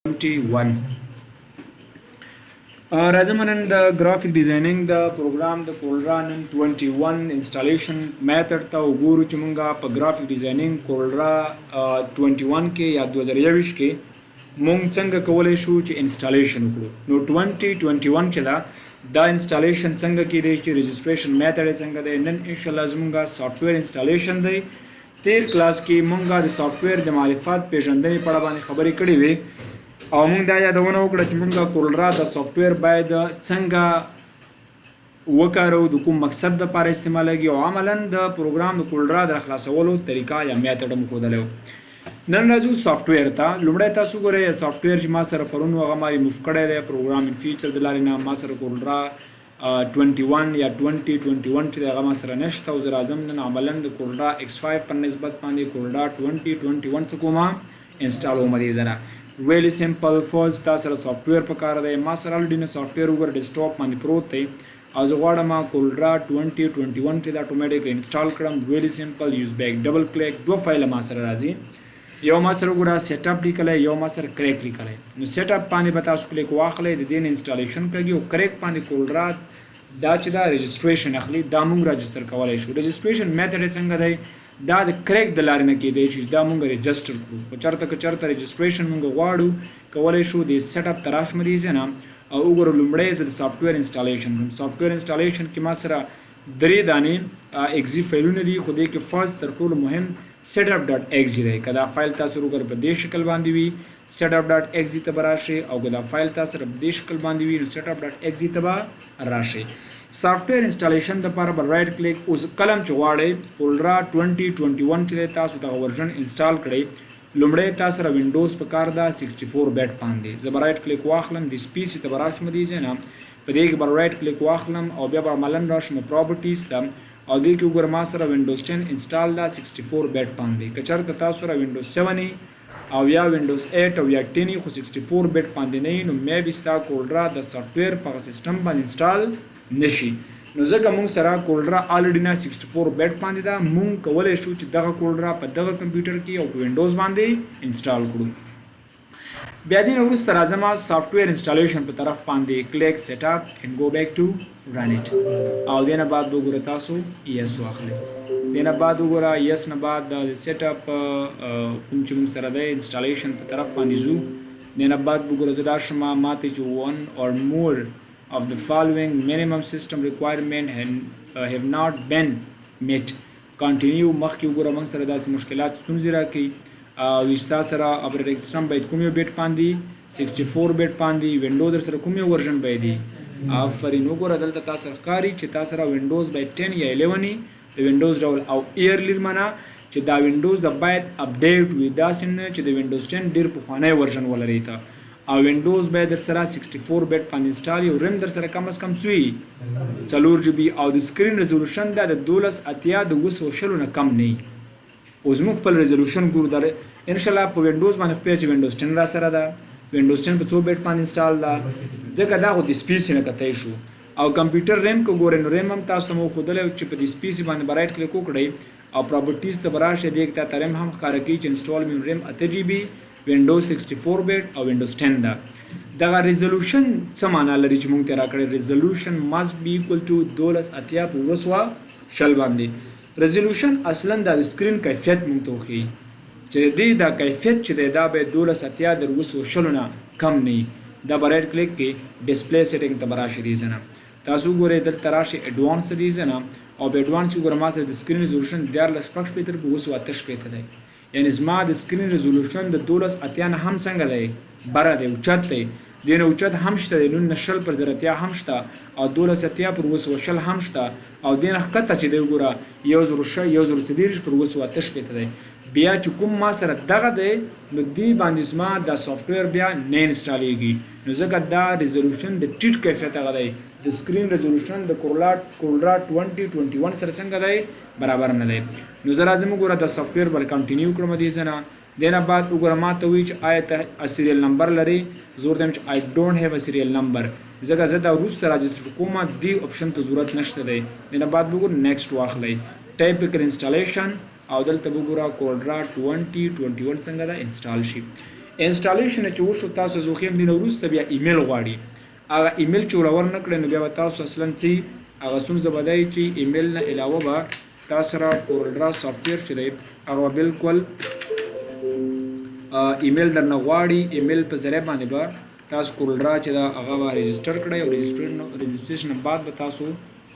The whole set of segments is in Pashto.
21. راځم نن د graphic designing د پروګرام د CorelDRAW نن 21 installation method ته وګورو چې مونږه په graphic designing CorelDRAW 21 کې یا 2021 کې مونږ څنګه کولای شو چې installation وکړو. نو 2021 چې دا installation څنګه کیدی چې registration method څنګه دی، نن ان شاء الله زمونږه software installation دی. تیر کلاس کې مونږه د software د معرفت پیژندنې په اړه باندې خبرې کړې وې او مونږ دا یادونه وکړه چې مونږه CorelDRAW د software باید څنګه وکارو، د کوم مقصد لپاره استعمالېږي او عملا د پروګرام د CorelDRAW د خلاصولو طریقه یا method هم ښودلی. نن راځو software ته. لومړی تاسو ګورئ software چې ما سره پرون هغه ما ریموف کړی دی، program and feature د لارې نه ما سره CorelDRAW 21 یا 2021 چې هغه ما سره نشته او زه راځم نن عملا د CorelDRAW X5 پر نسبت باندې CorelDRAW 2021 څه کومه install ومه دې ځنه. Really simple. First تا سره software پکار دی. ما سره already نه software وګوره desktop باندې پروت دی او زه غواړم CorelDRAW 2021 چې دا automatically install کړم. Really simple, use back double click. دوه فایل ما سره راځي، یو ما سره وګوره setup لیکلی، یو ما سره crack لیکلی. نو setup باندې به تاسو کلیک واخلئ، د دې نه installation کوي او crack باندې CorelDRAW دا چې دا registration اخلي، دا مونږ register کولای شو. Registration method څنګه دی؟ دا د crack د لارې نه کېدای شي دا مونږ register کړو، خو چرته که چرته registration مونږ غواړو کولای شو د setup ته راشم دې ځای نه او وګوره لومړی زه د software installation کوم. Software installation کې ما سره درې دانې exe فایلونه دي، خو دې کې first تر ټولو مهم setup.exe دی. که دا فایل تاسو وګورئ په دې شکل باندې وي، setup.exe ته به راشي او که دا فایل تاسو سره په دې شکل باندې وي نو setup.exe ته به راشي. Software installation د لپاره به right click. اوس کلم چې غواړئ CorelDRAW 2021 چې دی تاسو دغه version install کړئ، لومړی تاسو سره وینډوز په کار ده 64 bit باندې. زه به right click واخلم، this PC ته به راشم، دې ځای نه په دې کې به right click واخلم او بیا به عملا راشم properties ته او دې کې وګوره ما سره وینډوز 10 install ده 64 bit باندې. که چېرته تاسو سره وینډوز 7 او یا وینډوز 8 او یا 10 خو 64 bit باندې نه، نو maybe ستا CorelDRAW د software په سیستم باندې install نشي. نو ځکه مونږ سره CorelDRAW already نه 64 bit باندې ده، مونږ کولی شو چې دغه CorelDRAW په دغه کمپیوټر کې او په وینډوز باندې install کړو. بیا دې نه وروسته راځم software installation په طرف باندې، click setup and go back to run it او دې نه بعد وګوره تاسو yes واخلئ. دې نه بعد وګوره yes نه بعد د setup کوم چې مونږ سره دی installation په طرف باندې ځو. دې نه بعد وګوره زه راشم، ماته چې one or more of the following minimum system requirement have not been met, continue. مخکې وګوره موږ سره داسې مشکلات ستونزې راکوي او ستا سره operating system باید کوم یو bit باندې، 64 bit باندې، وینډو در سره کوم یو version باید وي. آفرین، وګوره دلته تا سره ښکاري چې تا سره وینډوز باید 10 یا 11 د وینډوز ډول او earlier، معنا چې دا وینډوز باید update وي، داسې نه چې د وینډوز 10 ډیر پخوانی version ولري ته، او وینډوز باید در سره 64 bit باندې install او ریم در سره کم از کم څوي 4 GB او د screen resolution دا د 1280 د 720 نه کم نه. اوس موږ خپل resolution ګورو در ان شاء الله په وینډوز باندې خپل چې وینډوز 10 را سره ده، وینډوز 10 په څو bit باندې install ده، ځکه دا خو this PC نه کتای شو. او کمپیوټر ریم کو ګورئ نو ریم هم تاسو مو ښودلی چې په this PC باندې به right click وکړئ او properties ته به راشئ، دې کې تاته ریم هم ښکاره کوي چې install مې ریم 8 GB، وینډوز 64 bit او وینډوز 10 ده. دغه resolution څه معنا لري چې مونږ ته راکړی؟ Resolution must be equal to 1280 په 720 باندې. Resolution اصلا د screen کیفیت مونږ ته وښیي چې د دې دا کیفیت چې دی دا به 1280 در 720 نه کم نه وي. دا به right click کې display setting ته به راشي، دې ځای نه تاسو وګورئ دلته راشي advance دې ځای نه او په advance کې وګوره ما سره د screen resolution 1366 په 768 دی، یعنی زما د screen resolution د 1280 نه هم څنګه دی؟ بره دی، اوچت دی. دې نه اوچت هم شته دی، 1920 پر 1080 هم شته او 1280 پر 720 هم شته او دې نه ښکته چې دی وګوره 1040 پر 768 دی. بیا چې کوم ما سره دغه دی نو دې باندې زما دا software بیا نه install ېږي، نو ځکه دا resolution د ټیټ کیفیت هغه دی، د screen resolution د CorelDRAW 2021 سره څنګه دی؟ برابر نه دی. نو زه راځم وګوره دا software بل continue کړم دې ځای نه. دې نه بعد وګوره ما ته وایي چې آیا ته serial number لرې؟ زه ورته وایم چې I don't have a serial number، ځکه زه دا وروسته register کوم، دې option ته ضرورت نشته دی. دې نه بعد وګوره next واخلئ، typical installation او دلته وګوره CorelDRAW 2021 څنګه ده install شي. انسټالیشن چې وشو تاسو زه وښیم، دې نه وروسته بیا ایمیل غواړي. هغه ایمیل چې ولور نه کړئ نو بیا به تاسو اصلا څه هغه ستونزه به دی چې ایمیل نه علاوه به تاسو سره کورلډرا سافټویر چې دی هغه به بالکل ایمیل درنه غواړي. ایمیل په ذریعه باندې به تاسو کورلډرا چې دا هغه به رجسټر کړئ او رجسټریشن بعد به تاسو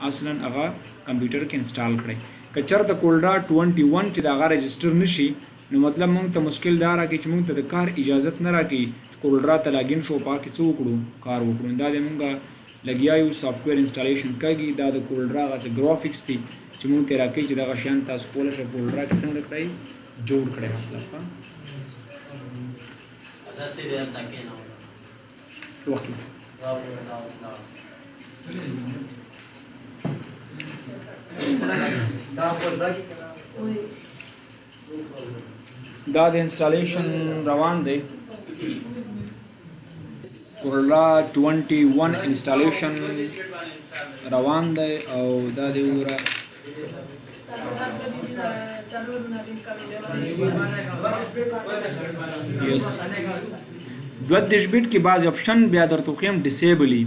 اصلا هغه کمپیوټر کې انسټال کړئ. که چېرته کورلډرا 21 چې دا هغه رجسټر نشي نو مطلب مونږ ته مشکل دا راکوي چې مونږ ته د کار اجازت نه راکوي چې کورلډرا ته لاګین شو په کې څه وکړو، کار وکړو. دا دی مونږ لګیا یو سافټویر انسټالیشن کږي. دا د کورلډرا هغه څه ګرافیکس دي چې مونږ ته راکوي چې دغه شیان تاسو کولی شئ کورلډرا کې څنګه کړئ، جوړ کړئ. مطلب ښه څه وخت کې دا د انسټالیشن روان دی. کورلا 21 انسټالیشن روان دی او دا دی وګوره یس 32 بیټ کې بعض اپشن بیا درته وښیم ډیسیبلی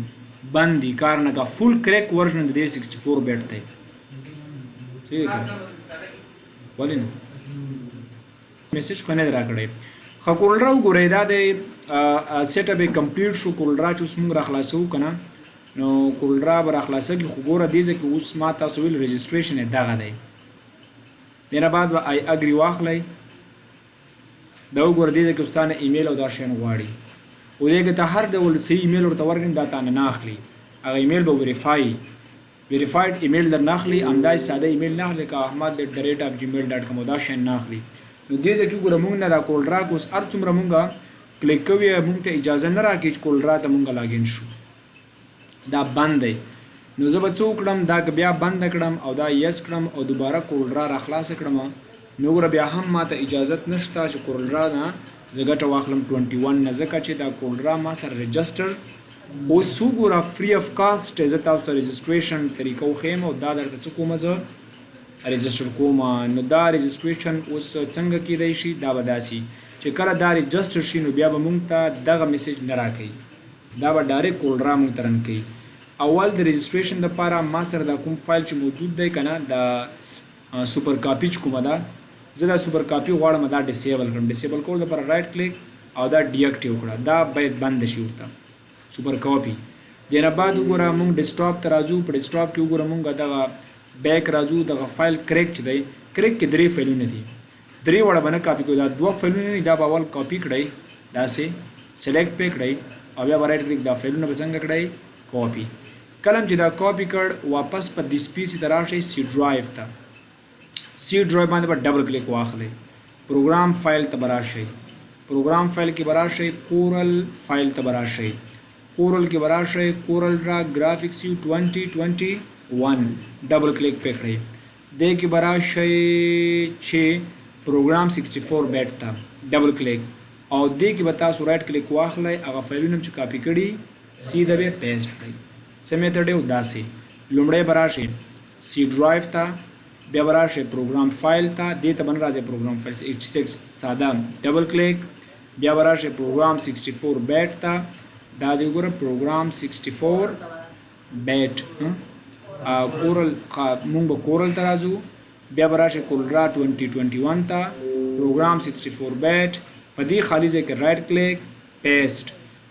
بند دي، کار نه کا. فول کریک ورژن د دې 64 بیټ دی. صحیح دی کنه؟ ولې نه میسج خو نه دی راکړی. ښه کورلډرا وګورئ، دا دی سیټ اپ یې کمپلیټ شو. کورلډرا چې اوس موږ راخلاصوو که نه نو کورلډرا به راخلاصه کړي. خو ګوره دې ځای کې اوس ما تاسو ویل رجسټریشن یې دغه دی. دې نه بعد به آی اګري واخلئ. دا وګوره دې ځای کې اوس تا نه ایمیل او دا شیان غواړي او دې کې ته هر ډول صحیح ایمیل ورته ورکړې دا تا نه نه اخلي. هغه ایمیل به ویریفایډ ایمیل در نه اخلي، همداسې ساده ایمیل نه اخلي که ahmad@gmail.com او دا شیان نه اخلي. نو دې ځای کې وګوره موږ نه دا کورلډرا کې اوس هر څومره موږ کلیک کوي موږ ته اجازه نه راکوي چې کورلډرا ته موږ لاګین شو، دا بند دی. نو زه به څه وکړم، دا که بیا بند کړم او دا یس کړم او دوباره کورلډرا را خلاصه کړم نو وګوره بیا هم ما ته اجازت نشته چې کورلډرا نه زه ګټه واخلم 21 نه، ځکه چې دا کورلډرا ما سره رجسټر اوس وګوره فری اف کاست زه تاسو ته رجسټریشن طریقه وښیم او دا درته څه کوم زه رجسټر کوم. نو دا رجسټریشن اوس څنګه کیدای شي، دا به داسې چې کله دا رجسټر شي نو بیا به مونږ ته دغه میسج نه راکوي، دا به ډایرکټ کورلډرا مونږ ته رن کوي. اول د رجسټریشن دپاره ما سره دا کوم فایل چې موجود دی که نه دا سوپر کاپي چې کومه ده زه دا سوپر کاپي غواړم دا ډیسیبل کړم. ډیسیبل کولو دپاره رایټ کلیک او دا ډی اکټیو کړه، دا باید بند شي ورته سوپر کاپي. دې نه بعد وګوره مونږ ډیسکټاپ ته راځو، په ډیسکټاپ کې وګوره مونږ دغه بیک راځو، دغه فایل کریک چې دی کریک کې درې فایلونه دي، درې واړه به نه کاپي کوو، دا دوه فایلونه دي دا به اول کاپي کړئ، داسې سلیکټ پې کړئ او بیا به رایټ کلیک دا فایلونه به څنګه کړئ کاپي. کله چې دا کاپي کړ واپس په دیس پی سي ته راشئ، سی ډرایو ته، سی ډرایو باندې به ډبل کلیک واخلئ، پروګرام فایل ته به راشئ، پروګرام فایل کې به راشئ، کورل فایل ته به راشئ، کورل کې به راشئ، کورل ډرا ګرافیکس یو 2021 ډبل کلیک پې کړئ، دې کې به راشئ چې پروګرام 64 بیټ ته ډبل کلیک او دې کې به تاسو رایټ کلیک واخلئ، هغه فایلونه چې کاپي کړي سیده به پیسټ کړئ. څه میتھډ دی؟ داسې لومړی به راشئ سی ډرایو ته، بیا به راشئ پروګرام فایل ته، دې ته به نه راځئ پروګرام فایل 86 ساده ډبل کلیک، بیا به راشئ پروګرام 64 بیټ ته، دا دی وګوره پروګرام 64 بیټ کورل، مونږ به کورل ته راځو، بیا به راشئ کورلډرا 2021 ته، پروګرام 64 بیټ، په دې خالي ځای کې رایټ کلیک پیسټ،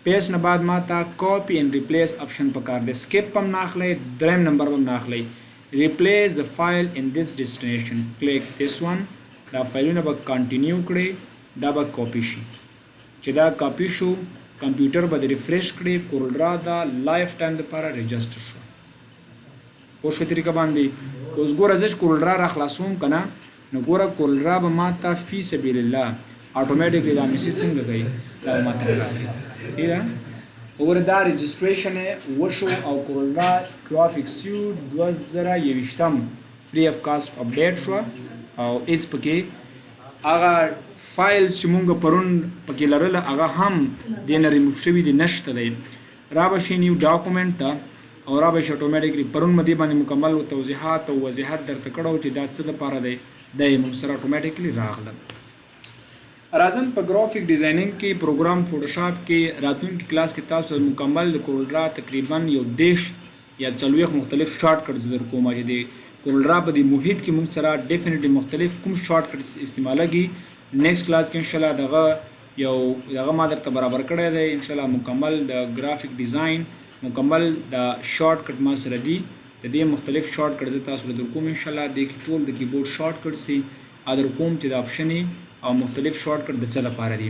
پیسټ نه بعد ما ته کاپي اینډ ریپلیس اپشن پکار دی، سکیپ هم نه اخلئ، دریم نمبر هم نه اخلئ، ریپلیس د فایل ان دیس ډیسټینیشن، کلیک دیس ون، دا فایلونه به کانټینیو کړئ، دا به کاپي شي، چې دا کاپي شو کمپیوټر به د ریفریش کړي، کورلډرا دا لایف ټایم دپاره رجسټر شو. پوه شوې طریقه باندې؟ اوس ګوره زه چې کورلډرا را خلاصوم که نه نو ګوره کورلډرا به ما ته فی سبیل الله اتوماتیکلی دا میسج څنګه کوي، دا به ما ته راکوي. صحیح ده؟ وګوره دا رجسټریشن یې وشو او کورلډرا ګرافیکس یو 2021 فری اف کاست اپډیټ شوه او هېڅ پکې هغه فایلز چې مونږ پرون پکې لرله هغه هم دې نه ریموو شوي دي، نشته دی. را به شي نیو ډاکومنټ ته او را به شي اتوماتیکلی پرون مې دې باندې مکمل توضیحات او وضاحت درته کړو چې دا څه دپاره دی، دا یې مونږ سره اتوماتیکلی راغله. راځم په ګرافیک ډیزایننګ کې پروګرام فوټوشاپ کې راتلونکي کلاس کې تاسو مکمل د کورلډرا تقریبا یو 30 یا 40 مختلف شارټ کټس در کوم چې د کورلډرا په دې محیط کې موږ سره ډیفینیټلی مختلف کوم شارټ کټس استعمالږي. نیکسټ کلاس کې ان شاء الله دغه یو دغه ما درته برابر کړی دی. ان شاء الله مکمل د ګرافیک ډیزاین مکمل د شارټ کټ ما سره دي، د دې مختلف شارټ کټ زه تاسو له در کوم ان شاء الله. دې کې ټول د کیبورډ شارټ کټس دي در کوم چې د آپشن او مختلف شارټ کټ د څه لپاره دي.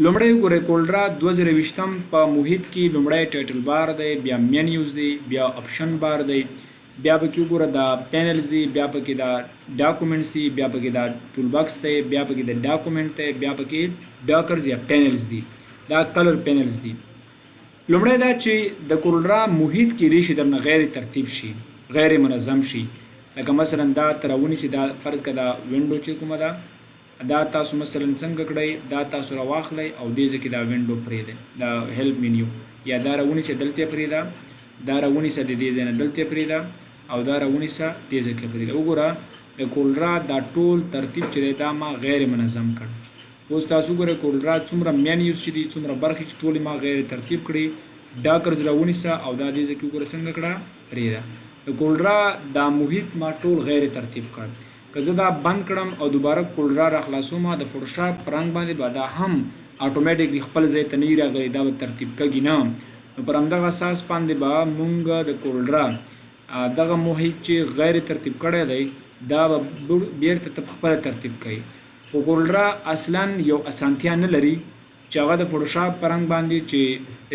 لومړی وګورئ کولډرا 2020 په محیط کې لومړی ټایټل بار دی، بیا مینیوز دی، بیا آپشن بار دی، بیا پکې وګوره دا پینلز دی، بیا پکې دا ډاکومنټس دی، بیا پکې دا ټول باکس دی، بیا پکې د ډاکومنټ دی، بیا پکې ډاکرز یا پینلز دی، دا کلر پینلز دی. لومړی دا چې د کولډرا محیط کې دی شي درنه غیر ترتیب شي، غیر منظم شي. لکه مثلا دا تر ونیسي، دا فرض که دا وینډو چې کومه ده دا تاسو مثلا څنګه کړئ، دا تاسو راواخلئ او دې ځای کې دا وینډو پرېږدئ، دا هیلپ مینیو، یا دا راونیسئ دلته یې پرېږده، دا راونیسه د دې ځای نه دلته یې پرېږده، او دا راونیسه دې ځای کې پرېږده. وګوره د کولډرا دا ټول ترتیب چې دی دا ما غیر منظم کړ. اوس تاسو وګورئ کولډرا څومره مینیوز چې دي، څومره برخې چې ټولې ما غیر ترتیب کړې. ډاکرز راونیسه او دا دې ځای کې وګوره څنګه کړه پرېږده. د کولډرا دا محیط ما ټول غیر ترتیب کړ. که زه دا بند کړم او دوباره کولډرا را خلاصوم د فوټوشاپ په رنګ باندې به دا هم اتوماتیکلی خپل ځای ته نه وي راغلی، دا به ترتیب کږي نه. نو پر همدغه اساس باندې به مونږ د کولډرا دغه محیط چې غیر ترتیب کړی دی دا به بیرته ته په خپله ترتیب کوي. خو کولډرا اصلا یو اسانتیا نه لري چې هغه د فوټوشاپ په رنګ باندې چې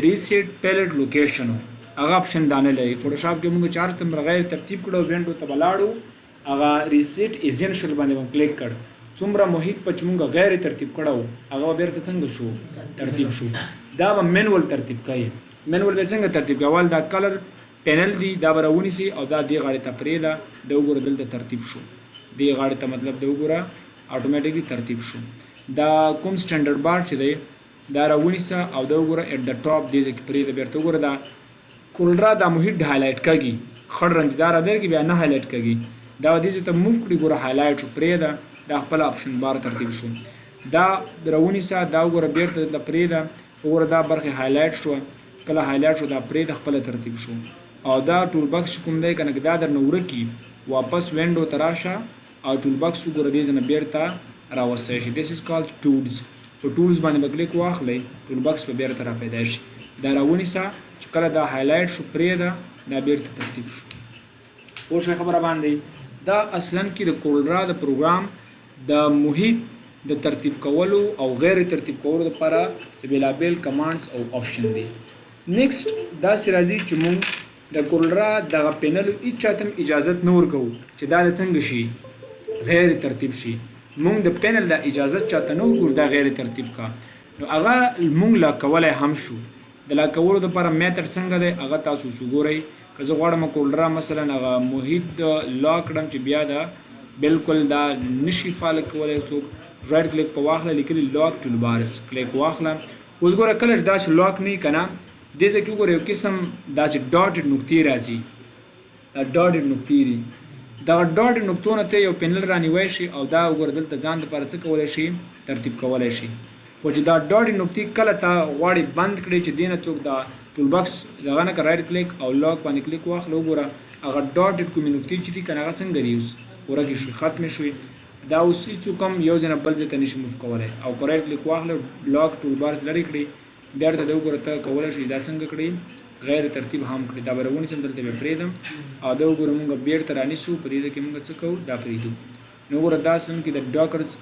ریسیټ پیلټ لوکیشن هغه اپشن دا نه لري. فوټوشاپ کې مونږ چې هر څومره غیر ترتیب کړو وینډو ته به لاړو، هغه ریسیټ ایزنشل باندې به کلیک کړ، څومره محیط په چې مونږ غیر ترتیب کړو هغه به بیرته څنګه شو ترتیب شو. دا به منول ترتیب کوي. منول به څنګه ترتیب کوي؟ اول دا کلر پینل دی دا به راونیسي او دا دې غاړې ته پرېږده، دا وګوره دلته ترتیب شو، دې غاړې ته مطلب دا وګوره اتوماتیکلی ترتیب شو. دا کوم سټنډرډ بار چې دی دا راونیسه او دا وګوره اټ د ټاپ دې ځای کې پرېږده. بیرته وګوره دا کولډرا دا محیط هایلایټ کږي، خړ رنګ دا را درکې بیا نه هایلایټ کږي، دا دې ځای ته موو کړي ګوره هایلایټ شو، پرېږده دا خپل آپشن بار ترتیب شو. دا راونیسه دا وګوره بیرته دلته پرېږده، وګوره دا برخې هایلایټ شوه، کله هایلایټ شو دا پرېږده خپله ترتیب شو. او دا ټول باکس چې کوم دی که نه دا درنه ورکي واپس وینډو ته راشه او ټول باکس وګوره دې ځای نه بیرته راوستی شي. This is called tools. په ټولز باندې به کلیک واخلئ ټول باکس به بیرته را پیدا شي. دا راونیسه چې کله دا هایلایټ شو پرېږده دا بیرته ترتیب شو. پوه شوې خبره باندې؟ دا اصلا کې د کولډرا د پروګرام د محیط د ترتیب کولو او غیر ترتیب کولو لپاره چې بېلابېل کمانډز او آپشن دي. نیکسټ داسې راځي چې مونږ د کولډرا دغه پینلو هیچا ته هم اجازت نه ورکوو چې دا د څنګه شي غیر ترتیب شي. مونږ د پینل دا اجازت چاته نه ورکوو چې دا غیر ترتیب کا، نو هغه مونږ لا کولی هم شو. د لا کولو دپاره میتھډ څنګه دی هغه تاسو اوس وګورئ. که زه غواړم کولډرا مثلا هغه محیط لا کړم چې بیا دا بالکل دا نشي فعال کولی څوک، رایټ کلیک په واخله لیکلي لاک ټول بارز کلیک واخله. اوس ګوره کله چې داسې لاک نه وي که نه دې ځای کې وګوره یو قسم داسې ډاټډ نقطې راځي، دا ډاټډ نقطې دي. دغه ډاټډ نقطو نه ته یو پینل رانیوی شي او دا وګوره دلته ځان دپاره څه کولی شي ترتیب کولی شي. خو چې دا ډاټډ نقطې کله تا غواړي بند کړې چې دې نه څوک دا ټول باکس دغه نه که رایټ کلیک او لاک باندې کلیک واخله، وګوره هغه ډاټډ کومې نقطې چې دي که نه هغه څنګه دي اوس ورکې شوې ختمې شوې. دا اوس هېڅوک هم یو ځای نه بل ځای ته نشي موف کولی. او که رایټ کلیک واخله لاک ټول بارز لرې کړې بیرته دا وګوره ته کولی شې دا څنګه کړې غیر ترتیب هم کړې. دا به راونیسم دلته به پرېږدم او دا وګوره مونږ بیرته رانیسو په دې ځای کې مونږ څه کوو دا پرېږدو. نو وګوره دا اصلاً کې د ډاکرز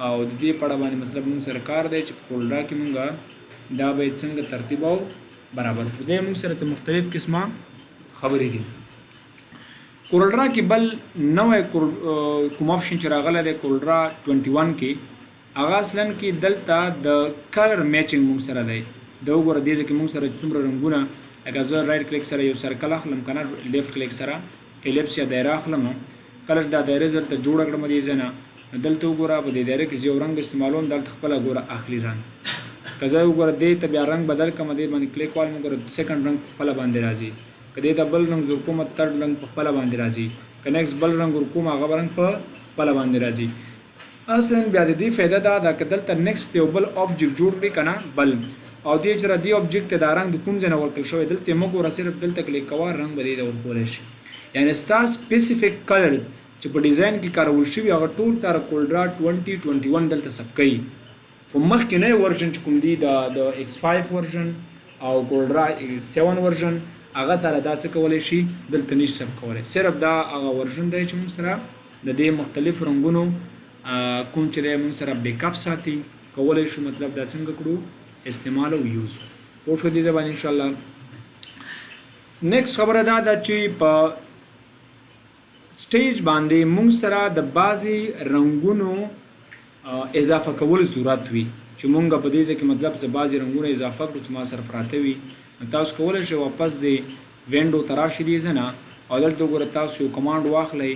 او د دې په اړه باندې مطلب مونږ سره کار دی چې په کولډرا کې مونږ دا به یې څنګه ترتیب او برابر کړو. دی مونږ سره څه مختلف قسمه خبرې دي. کولډرا کې بل نوی کوم آپشن چې راغلی دی کولډرا 21 کې، هغه اصلاً کې دلته د کلر میچنګ مونږ سره دی. دا وګوره دې ځای کې مونږ سره څومره رنګونه، لکه زه رایټ کلیک سره یو سرکل اخلم که نه لیفت کلیک سره الیپس یا دایره اخلم، کله چې دا دایره زه دلته جوړه کړم دې ځای نه، نو دلته وګوره په دې دایره کې زه یو رنګ استعمالوم، دلته خپله ګوره اخلي رنګ. که زه وګوره دې ته بیا رنګ بدل کړم دې باندې کلیک والم وګوره سیکنډ رنګ په خپله باندې راځي. که دې ته بل رنګ ورکوم تھرډ رنګ په خپله باندې راځي. که نیکسټ بل رنګ ورکوم هغه رنګ په خپله باندې راځي. اصلا بیا د دې فایده دا ده که دلته نیکسټ یو بل آبجیکټ جوړ کړي کنه بل، او دې چې دې آبجیکټ ته دا رنګ د کوم ځای نه ورکړل شوی، دلته مه ګوره، صرف دلته کلیک کوه، رنګ به دې ته ورکولی شي. یعنی ستا سپیسیفیک کلرز چې په ډیزاین کې کارول شوي هغه ټول تر کولډرا 2021 دلته ثبت کوي. خو مخکې ورژن چې کوم دی، د X5 ورژن او کولډرا 7 ورژن، هغه تر دا څه کولی شي، دلته نشي ثبت کولی. صرف دا هغه ورژن دی چې موږ سره د دې مختلف رنګونو کوم چې دی موږ سره بیک اپ ساتي، کولی شو مطلب دا څنګه کړو استعمال او یوز. پوه شو دې ځای باندې انشاءالله. نیکسټ خبره دا ده چې په سټیج باندې موږ سره د بعضې رنګونو اضافه کول ضرورت وي، چې مونږ په دې ځای کې مطلب څه بعضې رنګونه اضافه کړو چې ما سره پراته وي. نو تاسو کولی شئ واپس دې وینډو ته راشئ دې ځای نه، او دلته وګوره تاسو یو کمانډ واخلئ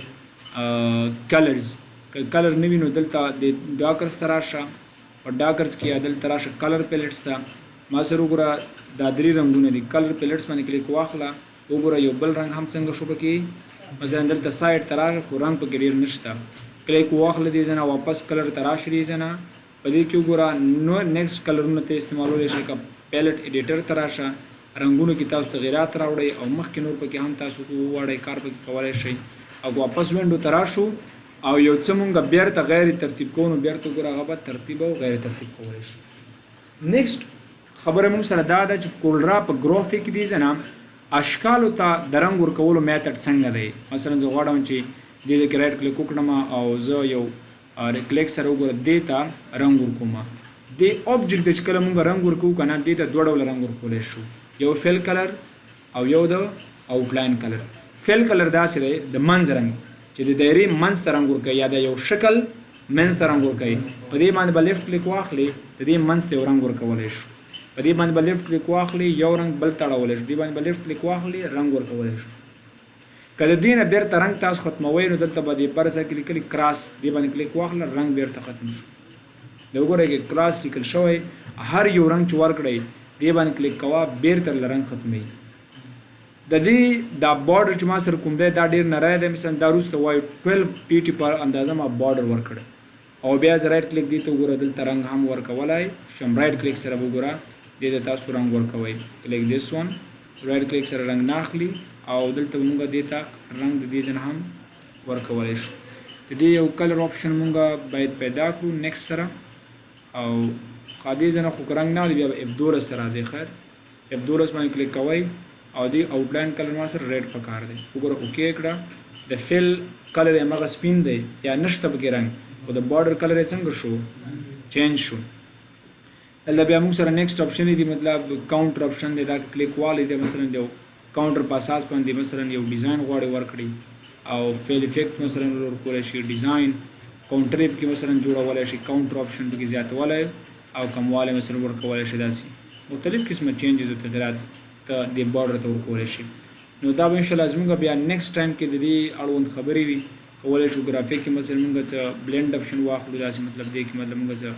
کلرز. که کلر نه وي نو دلته د ډاکرز ته راشه، په ډاکرز کې یا دلته راشه کلر پیلټس ته. ما سره وګوره دا درې رنګونه دي، کلر پیلټس باندې کلیک واخله، وګوره یو بل رنګ هم څنګه شو پکې. مثلا دلته سایډ ته راغی خو رنګ پکې ډېر نشته، کلیک واخله دې ځای نه، واپس کلر ته راشه دې ځای نه. په دې کې وګوره نو نیکسټ کلرونه ته استعمالولی شئ. که پیلټ ایډیټر ته راشه، رنګونو کې تاسو تغیرات راوړئ او مخکې نور پکې هم تاسو وغواړئ کار پکې کولی شئ. او که واپس وینډو ته راشو او یو څه مونږ بیرته غیر ترتیب کوو، نو بیرته وګوره هغه به ترتیب او غیر ترتیب کولی شو. نیکسټ خبره مونږ سره دا ده چې کولډرا په ګرافیک دې ځای نه اشکالو ته د رنګ ورکولو میتھډ څنګه دی. مثلا زه غواړم چې دې ځای کې رایټ کلیک وکړم او زه یو کلیک سره وګوره دې ته رنګ ورکوم. دې آبجیکټ ته چې کله مونږ رنګ ورکوو که نه، دې ته دوه ډوله رنګ ورکولی شو، یو فیل کلر او یو د آوټلاین کلر. فیل کلر داسې دی د منځ رنګ چې د دایرې منځ ته رنګ ورکوي یا د یو شکل منځ ته رنګ ورکوي. په دې باندې به لیفټ کلیک واخلې، د دې منځ ته یو رنګ ورکولی شو. په دې باندې به لیفټ کلیک واخلې، یو رنګ بل ته اړولی شو. دې باندې به لیفټ کلیک واخلې، رنګ ورکولی شو. که د دې نه بیرته رنګ تاسو ختموئ نو دلته به دې بر ځای کې لیکلي کراس، دې باندې کلیک واخله، رنګ بیرته ختم شو. دا وګورئ کې کراس لیکل شوی، هر یو رنګ چې ورکړئ دې باندې کلیک کوه، بیرته له رنګ ختموي. د دې دا بارډر چې ما سره کوم دی دا ډېر نری دی، مثلا دا وروسته وایو 12 پی ټي پر اندازه ما بارډر ورکړی او بیا زه رایټ کلیک دې ته وګوره دلته رنګ هم ورکولای شم. رایټ کلیک سره وګوره دې ته تاسو رنګ ورکوئ، کلیک دیس ون، رایټ کلیک سره رنګ نه اخلي او دلته مونږ دې ته رنګ د دې ځای نه هم ورکولی شو. د دې یو کلر آپشن مونږ باید پیدا کړو نیکسټ سره، او دې ځای نه خو که رنګ نه اخلي بیا به اف دولس سره راځي. خیر اف دولس باندې کلیک کوئ او دې آوټلاین کلر ما سره ریډ پکار دی. وګوره اوکی کړه، د فیل کلر یې هماغه سپین دی یا نشته پکې رنګ، خو د بارډر کلر یې څنګه شو، چینج شو. دلته بیا موږ سره نیکسټ آپشن دی، مطلب کاونټر آپشن دی، دا کلیک والی دی. مثلا یو کاونټر په اساس باندې مثلا یو ډیزاین غواړي ورکړي او فیل افیکټ مثلا ورکولی شي، ډیزاین کاونټر یې پکې مثلا جوړولی شي، کاونټر آپشن پکې زیاتولی او کموالی مثلا ورکولی شي. داسې مختلف قسمه چینجز او تغیرات ته دې بارډر ته ورکولی شي. نو دا به انشاءالله زموږ بیا نیکسټ ټایم کې د دې اړوند خبرې وي. کولی شو ګرافیک کې مثلا موږ څه بلند آپشن واخلو، داسې مطلب دې کې مطلب موږ څه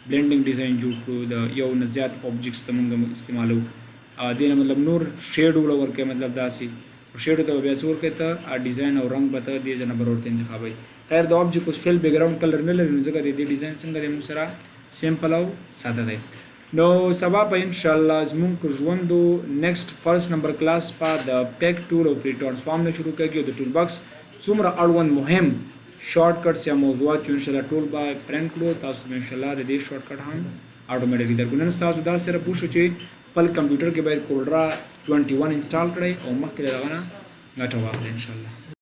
بلندینګ ډیزاین جوړ کړو، د یو نه زیات آبجیکټس ته موږ استعمالو. دې نه مطلب نور شیډ وله ورکوي، مطلب داسې شیډو ته به بیا څه ورکوي، ته ډیزاین او رنګ به ته دې ځای نه بر ورته انتخابوي. خیر د آبجیکټ اوس فیل بیکګراوند کلر نه لري، نو ځکه د دې ډیزاین څنګه دی موږ سره سمپل او ساده دی. نو سبا په انشاءالله زموږ که ژوند و نیکسټ فرست نمبر کلاس په د پیک ټول او فری ټرانسفارم نه شروع کېږي او د ټول باکس څومره اړوند مهم شارټ کټس یا موضوعات چې انشاءالله ټول به پرنټ کړو، تاسو به انشاءالله د دې شارټ کټ هم آټومېټکلی درکړو. نن تاسو دا سره پوه شو چې خپل کمپیوټر کې باید کولډرا 21 انسټال کړئ او مخکې له دغه نه ګټه واخلئ انشاءالله.